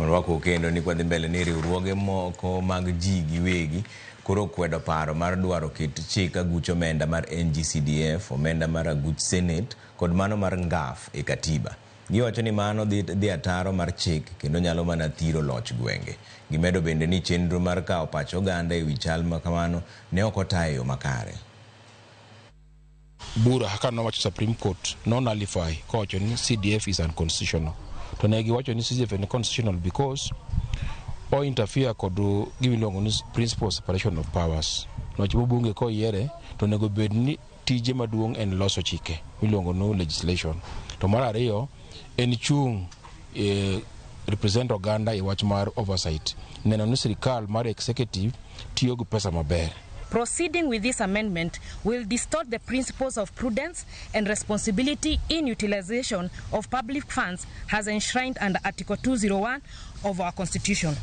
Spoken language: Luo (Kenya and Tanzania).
Orwako kendo ni kwadhi mbele ni riwruoge moko mag ji giwegi koro kwedo paro mar dwaro ket chik aguch omenda mar NGCDF, omenda mar aguch Senate kod mano mar NGAF e katiba. Giwacho ni mano dhi ataro mar chik kendo nyalo mana thiro loch gwenge. Gimedo bende ni chenro mar kawo pach oganda e wi chal ma kamano ne ok ota e yo makare. Bura kaka nowacho Supreme Court no nullify kowacho ni CDF is unconstitutional. To ne giwacho ni CDF en constitutional because o interfere kod gima iluongo ni principle of separation of powers. Niwach bunge koyiere to onego bed ni tije maduong' en loso chike miluongo ni legislation. To mar ariyo en chung' e represent oganda e wach mar oversight. Neno ni sirikal mar executive tiyo gi pesa maber. Proceeding with this amendment will distort the principles of prudence and responsibility in utilization of public funds as enshrined under Article 201 of our Constitution.